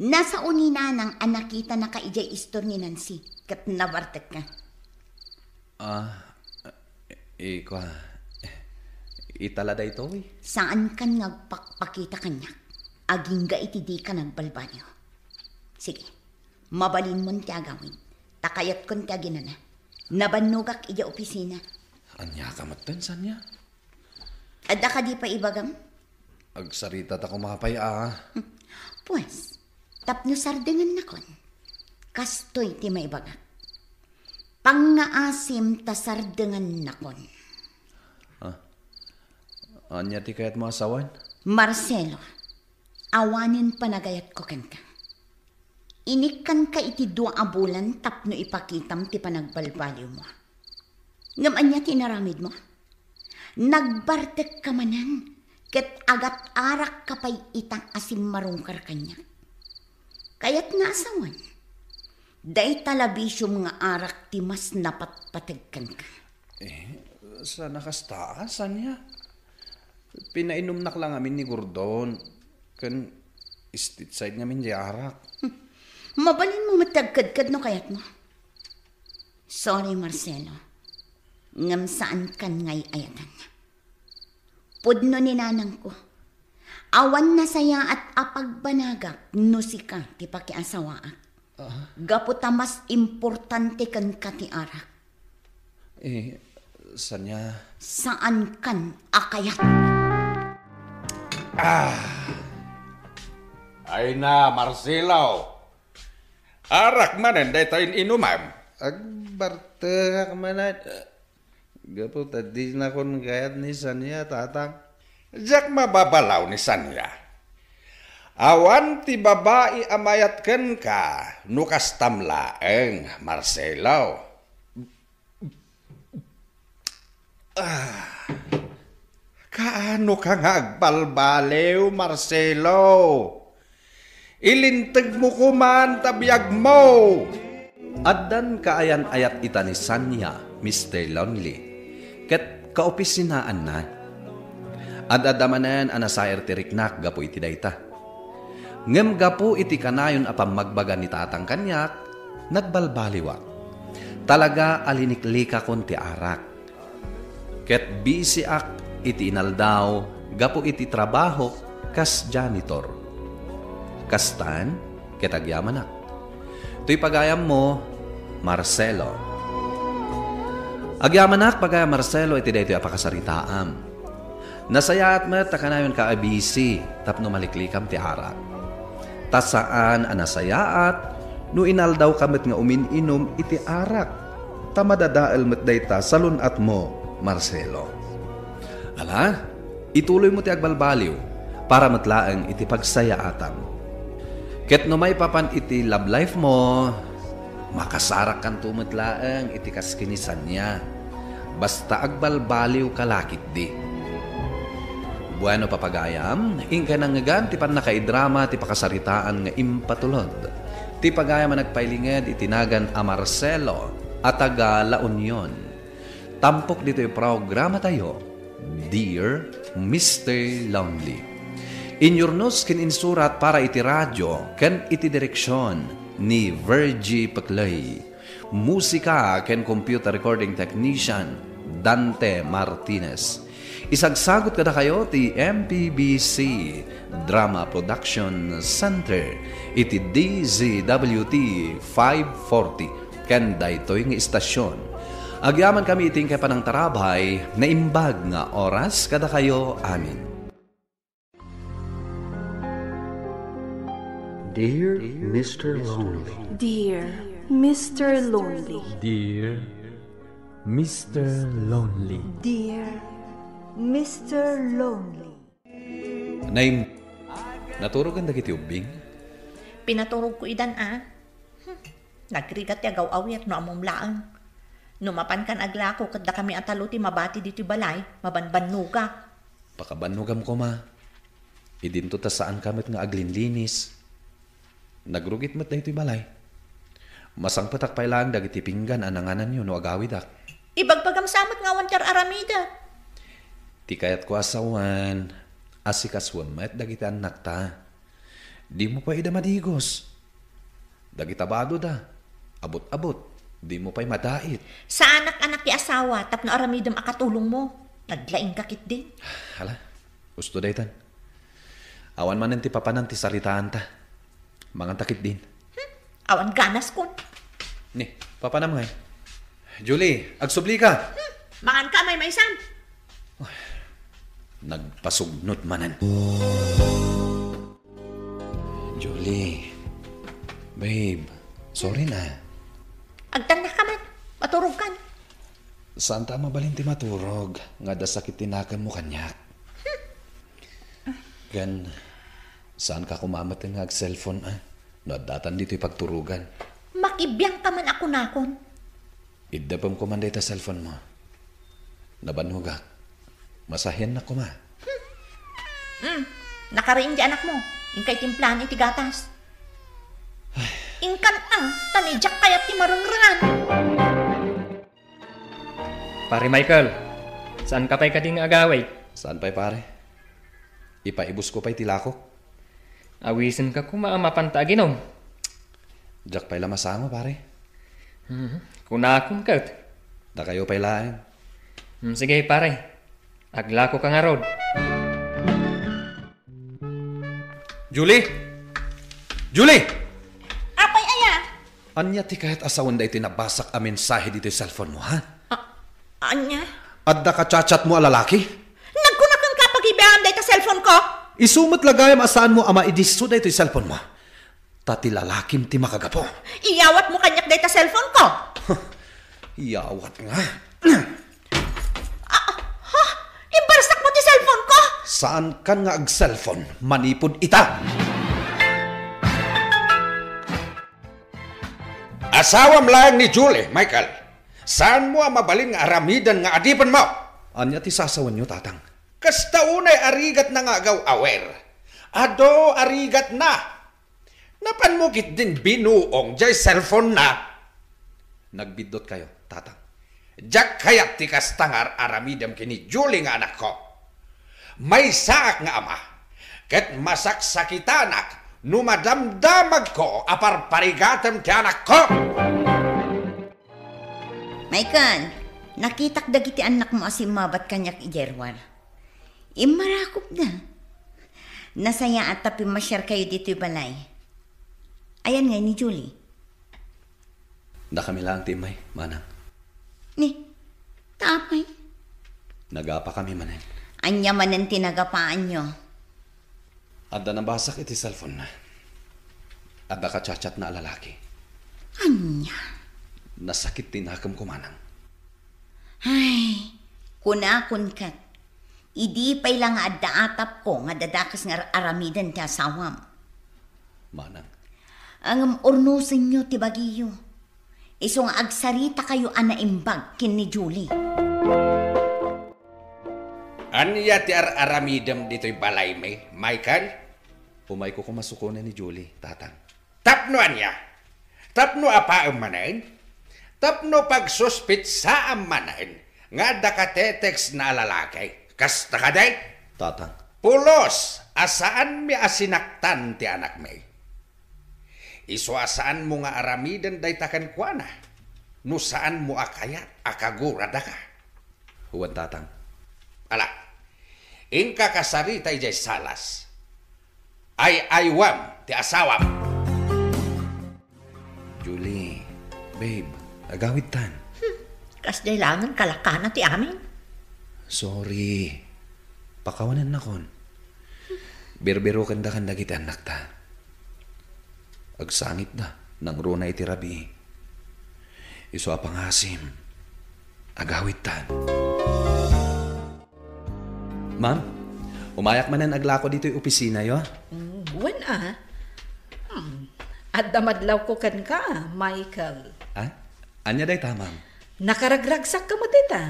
Nasao ni Nanang a nakitanaka idiay istor ni Nancy, ket nabartekka. Ah, ikua, ita la daytoy? Saankan nga agpakpakita kaniak, agingga iti dika nagbalbaliw. Sige, mabalinmon ti agawid, ta kayatkon ti aginana. Nabannogak idiay opisina. Ania ka metten, Sania? Adda kadi pay ibagam? Agsarita ta koma pay a. Pues, tapno sardengannakon, kastoy ti maibagak. Pangngaasim ta sardengannakon. Ah, ania ti kayatmo a sawen? Marcelo, awanen panagayatko kenka. Inikkanka iti dua a bulan tapno ipakitam ti panagbalbaliwmo. Ngem ania ti inaramidmo? Nagbartekka manen, ket agat-arakka pay ita a simmarungkar kaniak. Kayatna a sawen, dayta la bisiom nga arak ti mas napatpateg kenka. Eh, sana kasta, Sania? Pinainumnak la ngamin ni Gordon, ken state side ngamin di arak. Hmm. Mabalinmo met ti agkedked no kayatmo. Sorry, Marcelo. Ngem saankan nga ay-ayatan. Pudno ni nanangko. Awan nasayaat a pagbanagak no sika ti pakiasawaak. Ah. Gapu ta mas importante kenka ti arak. Eh, Sania. Saankan a kayat. Ah. Ay na, Marcelo. Arak manen dayta in-inumam? Agbartekak manen. Gapu ta dinakon kayat ni Sania, Tatang. Diak mababalaw ni Sania. Awan ti babai a mayat kenka no kastam laeng, Marcelo. Ah. Kaano ka nga agbalbaliw, Marcelo? Ilintegmo koman ta biagmo! Addan kaayan-ayat ita ni Sania, Mister Lonely, ket kaopisinaanna. Ad-adda manen a nasair ti riknak gapu iti dayta. Ngem gapu iti kanayon a pammagbaga ni Tatang kaniak, nagbalbaliwak. Talaga a liniklikakon ti arak. Ket bisiak iti inaldaw gapu iti trabahok kas janitor. Kastan, ket agyamanak. Toy pagayammo, Marcelo. Agyamanak, pagayam Marcelo, iti daytoy a pakasaritaam. Nasayaat met ta kanayonka a bisi tapno maliklikam ti arak. Ta saan a nasayaat no inaldawka met nga umin-inum iti arak, ta madadael met dayta salun-atmo, Marcelo. Ala, ituloymo ti agbalbaliw para met laeng iti pagsayaatam. Ket no maipapan iti love life mo, makasarakkanto met laeng iti kas ken ni Sania. Basta agbalbaliwka la ketdi. Bueno, papagayam, inkay nangngegan ti pannakaidrama ti pakasaritaan nga impatulod ti pagayam a nagpailinged iti nagan a Marcelo a taga La Union. Tampok ditoy programatayo, Dear Mister Lonely. Inyurnos ken insurat para iti radio ken iti direksion ni Virgie Peclay. Musika ken computer recording technician, Dante Martinez. Isagsagot kadakayo ti M P B C Drama Production Center iti D Z W T five forty ken daytoy nga istasyon. Agyamankami iti inkay panangtarabay, naimbag nga oras kadakayo amin. Dear Mister Lonely. Dear Mister Lonely. Dear Mister Lonely. Dear Mister Lonely. Naim-, naturogan dagiti ubbing? Pinaturogko idan a. Hmm. Nagrigat ti agaw-awir no ammom laeng. No mapankan aglako ket dakami a talo ti mabati ditoy balay, mabanbannogak. Pakabannogam koma. Idinto ta saanka met nga aglinlinis. Nagrugit met daytoy balay. Masangpetak pay laeng dagiti pinggan a nangananyo no agawidak. Ibagbagam sa met nga awan ti ar-aramidek. Ti kayatko a sawen, asikasuem met dagiti annakta. Dimo pay ida madigos. Dagita badoda, abut-abut, dimo pay madait. Saanak a nakiasawa tapno aramidem a katulongmo. Naglaingka ketdin. Hala, usto daytan. Awan manen ti papanan ti saritaanta. Manganta ketdin. Hmm, awan ganaskon. Ni, papanam ngay. Julie, agsublika. Hmm, manganka a maymaysan. Nagpasugnot manen. Julie, babe, sorry na. Agtannaka met, maturogkan. Saanta a mabalin ti maturog, nga adda sakit ti nakemmo kaniak. Ken, saanka koma met nga ag-cellphone, a? No addatan ditoy pagturogan. Makibiangka man a kunakon. Iddepem koman dayta cellphone mo. Nabannogak. Masahiannak koma. Hmm. Nakariing ti anakmo. Inkay timplaen iti gatas. Inkan a, ta ni Jack kayat ti marengrengan. Pare Michael, saanka pay kadi nga agawid? Saan pay, pare? Ipaibusko pay ti lakok. Awisenka koma a mapanta aginom. Diak pay la masango, pare. Mhm. Kunakon ket. Dakayo pay laeng. Hmm, sige, pare. Aglakoka ngarud. Julie! Julie! Apay aya? Ania ti kayat a sawen daytoy nabasak a mensahe ditoy cellphone mo, ha? A-, ania? Adda ka chat-chat mo a lalaki? Nagkuna kenka a pagibiangan dayta cellphone ko? Isu met la gayam a saanmo a maidisso daytoy cellphone mo. Ta ti lalakim ti makagapu. Iyawat mo kaniak dayta cellphone ko. Iyawat nga. Ah, ha? Imbarsak mo ti cellphone ko? Saankan nga ag-cellphone manipud ita. Asawam laeng ni Julie, Michael. Saanmo a mabalin nga aramiden nga adipenmo? Ania ti sasawenyo, Tatang? Kasta unay a rigatna nga agaw-awer. Adu a rigatna. Napanmo ketdin binuong jay cellphone-na. Nagbiddutkayo, Tatang. Diak kayat ti kasta nga ar-aramidem ken ni Julie nga anakko. Maysaak nga ama, ket masaksakitanak no madamdamagko a parparigatem ti anakko. Michael, nakitak dagiti annakmo a simmabat kaniak idiay ruar. Immarakopda. Nasayaat ta pimmasiarkayo ditoy balay. Ayan ngay ni Julie? Dakami laeng ti immay, manang. Ni, ta apay? Nagapakami manen. Ania manen ti nagapaanyo? Adda nabasak iti cellphone-na. Adda ka-chat-chatna a lalaki. Ania? Nasakit ti nakemko, manang. Ay, kunakon ket, idi pay la nga adda atapko nga dadakes nga ar-aramiden ti asawam. Manang. Ngem urnosenyo ti bagiyo. Isu nga agsaritakayo a naimbag ken ni Julie. Ania ti ar-aramidem ditoy balaymi, Michael? Umayko koma sukonen ni Julie, Tatang. Tapno ania? Tapno apaem manen? Tapno pagsuspetsaam manen nga adda kateteksna a lalaki? Kasta kadi? Tatang. Pulos a saanmi a sinaktan ti anakmi. Isu a saanmo nga aramiden dayta kenkuana no saanmo a kayat a kaguradaka. Wen, Tatang. Ala, inka kasarita idiay salas. Ay-aywam ti asawam. Julie, babe, agawidtan. Hmm, kasdiay laengen kalakana ti amin. Sorry. Pakawanennakon. Birbirokendakan dagiti annakta. Agsangitda nangruna iti rabii. Isu a pangasim, agawidtan. Ma'am, umayak manen aglako ditoy opisinayo. Mm, wen a. Hmm. Adda madlawko kenka, Michael. Ah? Ania dayta, ma'am? Nakaragragsakka met ita.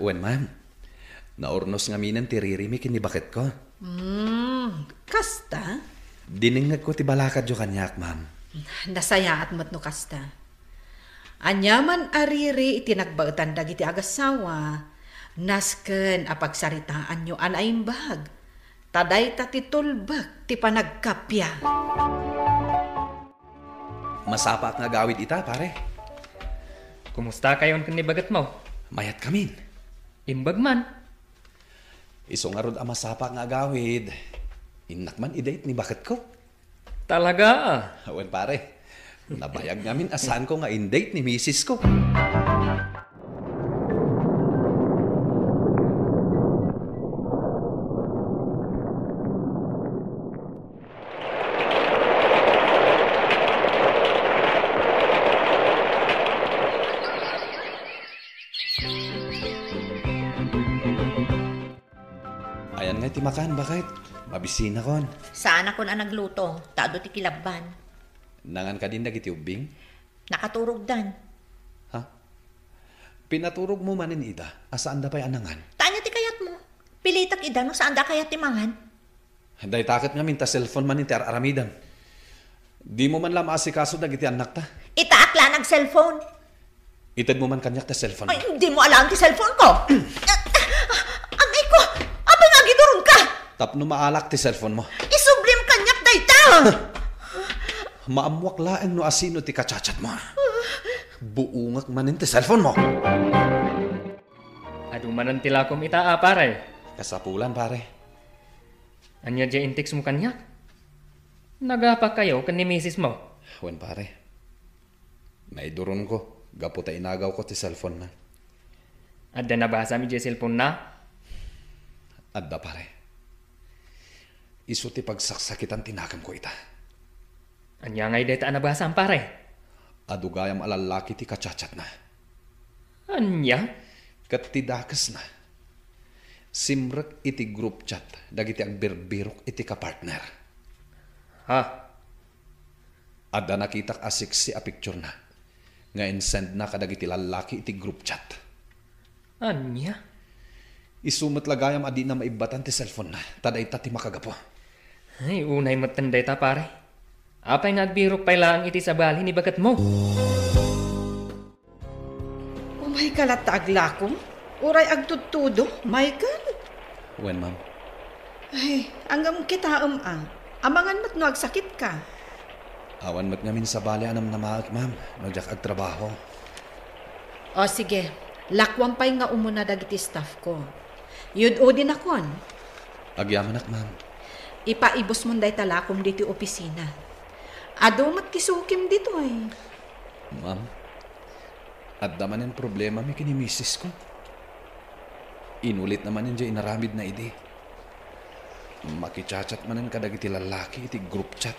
Wen, ma'am. Naurnos ngaminen ti ririmi ken ni baketko. Hmm, kasta? Dinengngegko ti balakadyo kaniak, ma'am. Nasayaat met no kasta. Ania man a riri iti nagbaetan dagiti agassawa, nasken a pagsaritaanyo a naimbag, ta dayta ti tulbek ti panagkappia. Masapaak nga agawid ita, pare. Kumustakayon ken ni baketmo? Mayatkamin. Imbag man. Isu ngarud a masapaak nga agawid, innak man i-date ni baketko. Talaga? Wen, pare. Nabayag ngamin a saanko nga in-date ni misisko. Ayan nga iti makan, baket. Mabisinakon. Saanakon a nagluto, ta adu ti kilabban. Nangan kadin dagiti ubbing? Nakaturogdan. Ha? Pinaturogmo manen ida, a saanda pay a nangan? Ta ania ti kayatmo? Pilitek ida no saanda a kayat ti mangan. Dayta ket ngamin ta cellphone manen ti ar-aramidem. Dimo man la maasikaso dagiti annakta? Itaak la nag-cellphone. Itedmo man kaniak ti cellphone mo. Ay, dimo alaen ti cellphone ko. Amay ko, apay nga agidurongka? Tapno maalak ti cellphone mo. Isublim kaniak dayta. Maammoak laeng no asino ti ka-chat-chat mo. Buongek manen ti cellphone mo. Adu manen ti lakom ita a, pare. Kasapulan, pare. Ania diay in-text mo kaniak? Nagapakayo ken ni misis mo? Wen, pare. Naiduronko gapu ta inagawko ti cellphone na. Adda nabasam idiay cellphone na? Adda, pare. Isu ti pagsaksakitan ti nakemko ita. Ania ngay dayta a nabasam, pare? Adu gayam a lallaki ti ka-chat-chat na. Ania? Ket ti dakesna, simrek iti group chat dagiti agbirbirok iti ka-partner. Ha? Adda nakitak a sexy a picture na nga insend na kadagiti lallaki iti group chat. Ania? Isu met la gayam a dina maibbatan ti cellphone na, ta dayta ti makagapu. Ay, unay metten dayta, pare. Apay nga agbirok pay laeng iti sabali ni baketmo? Umayka latta aglakom? Uray agtudtudo, Michael? Wen, ma'am. Ay, ngem kitaem a. Amangan met no agsakitka. Awan met ngamin sabali a namnamaek, ma'am, no diak agtrabaho. O, sige. Lakuam pay nga umuna dagiti staff ko. Yud-udinakon. Agyamanak, ma'am. Ipaibusmon dayta lakom ditoy opisina. Adu met ti sukim ditoy. Ma'am, adda manen problemami ken ni misis ko. Inulitna manen diay inaramidna idi. Makichat-chat manen kadagiti lallaki iti group chat.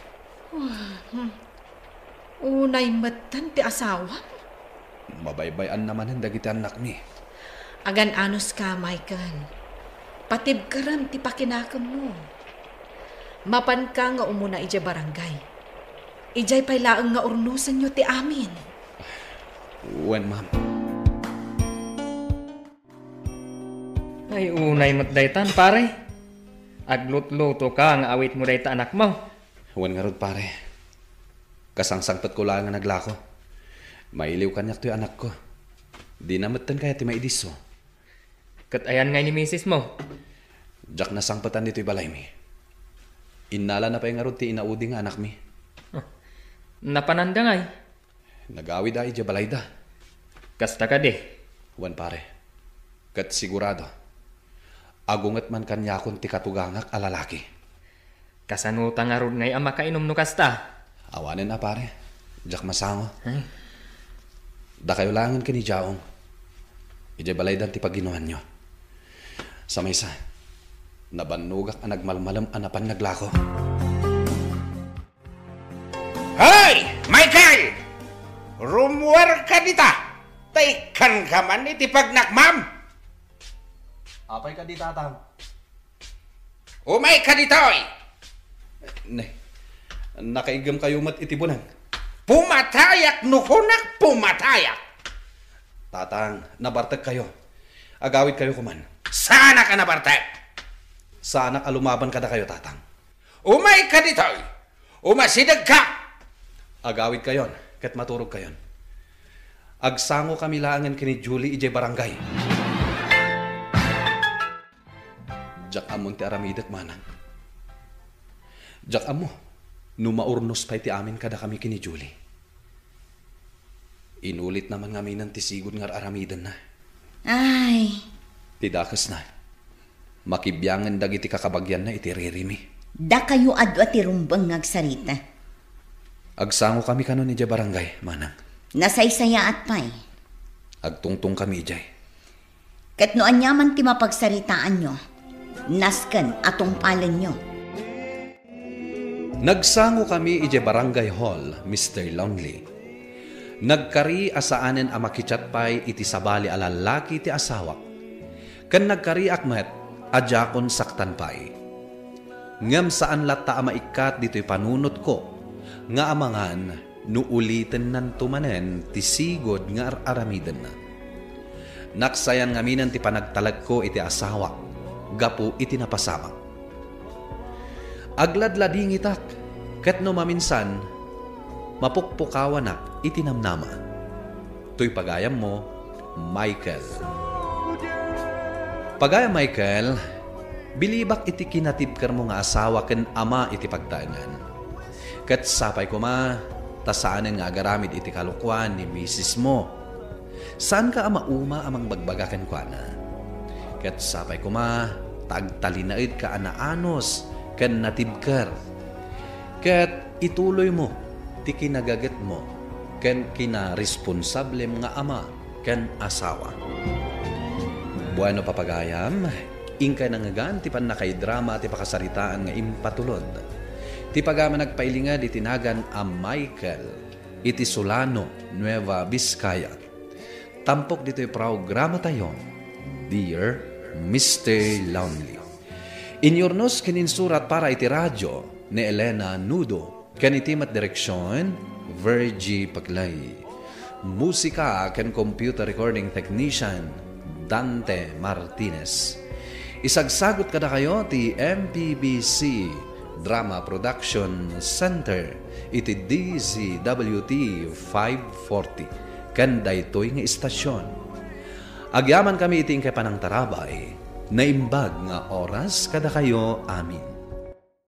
Hmm. Unay metten ti asawam? Mabaybay-anna manen dagiti annakmi. Agan-anuska, Michael. Patibkerem ti pakinakemmo. Mapanka nga umuna idiay barangay. Idiay pay laeng nga urnosenyo ti amin. Wen, ma'am. Ay, unay met daytan, pare. Aglutluto ka nga awitmo dayta anakmo. Wen ngarud, pare. Kasangsangpetko laeng a naglako. Mailiw kaniak toy anakko. Dina metten kayat ti maidisso. Ket ayan ngay ni misismo? Diak nasangpetan ditoy balaymi. Innalana pay ngarud ti inaudi nga anakmi. Ah, napananda ngay? Nagawid a idiay balayda. Kasta kadi? Wen, pare. Ket sigurado, agunget man kaniakon ti katugangak a lalaki. Kasano ta ngarud ngay a makainom no kasta? Awanen a, pare. Diak masango. Ay. Dakayo laengen ken ni Jaong. Idiay balaydan ti paginoanyo. Sa maysa, nabannogak a nagmalmalem a napan naglako. Hoy, Michael! Rummuarka dita! Ta ikkanka man iti pagnakmam! Apay kadi, Tatang? Umayka ditoy! Ne, nakaiggemkayo met iti buneng. Pumatayak no kunak, pumatayak! Tatang, nabartekkayo. Agawidkayo koman. Saanak a nabartek! Saanak a lumaban kadakayo, Tatang. Umayka ditoy! Umasidegka! Agawidkayon ket maturogkayon. Agsangokami laengen ken ni Julie idiay barangay. Diak ammon ti aramidek, manang. Diak ammo no maurnos pay ti amin kadakami ken ni Julie. Inulitna man ngaminen ti sigud nga ar-aramidenna. Ay. Ti dakesna, makibiangen dagiti kakabagianna iti ririmi. Dakayo adu a ti rumbeng nga agsarita. Agsangokami kanon idiay barangay, manang. Nasaysayaat pay. Agtungtongkami idiay. Ket no aniaman ti mapagsaritaanyo, nasken a tungpalenyo. Nagsangokami idiay barangay hall, Mister Lonely. Nagkari a saanen a makichat pay iti sabali a lallaki ti asawak. Ken nagkariak met a diakon saktan pay. Ngem saan latta a maikkat ditoy panunotko nga amangan no ulitennanto manen ti sigud nga ar-aramidenna. Naksayan ngaminen ti panagtalekko iti asawak gapu iti napasamak. Agladladingitak, ket no maminsan, mapukpukawanak iti namnama. Toy pagayammo, Michael. Pagayam Michael, bilibak iti kinatibkermo nga asawa ken ama iti pagtaengan. Ket sapay koma, ta saanen nga agaramid iti kalokuan ni misismo. Saanka a mauma a mangbagbaga kenkuana. Ket sapay koma, ta agtalinaedka a naanus ken natibker. Ket ituloymo ti kinagagetmo ken kinaresponsablem nga ama ken asawa. Bueno, papagayam, inkay nangngegan ti pannakaidrama ti pakasaritaan nga impatulod. Ti pagayam a nagpailinged iti nagan a Michael iti Solano, Nueva Vizcaya. Tampok ditoy programatayo, Dear Mister Lonely. Inyurnos ken insurat para iti radio ni Elena Nudo. Ken iti met direksion, Virgie Paclay. Musika ken computer recording technician, Dante Martinez. Isagsagut kadakayo ti M P B C Drama Production Center iti D Z W T five forty ken daytoy nga istasyon. Agyamankami iti inkay panangtarabay, naimbag nga oras kadakayo amin.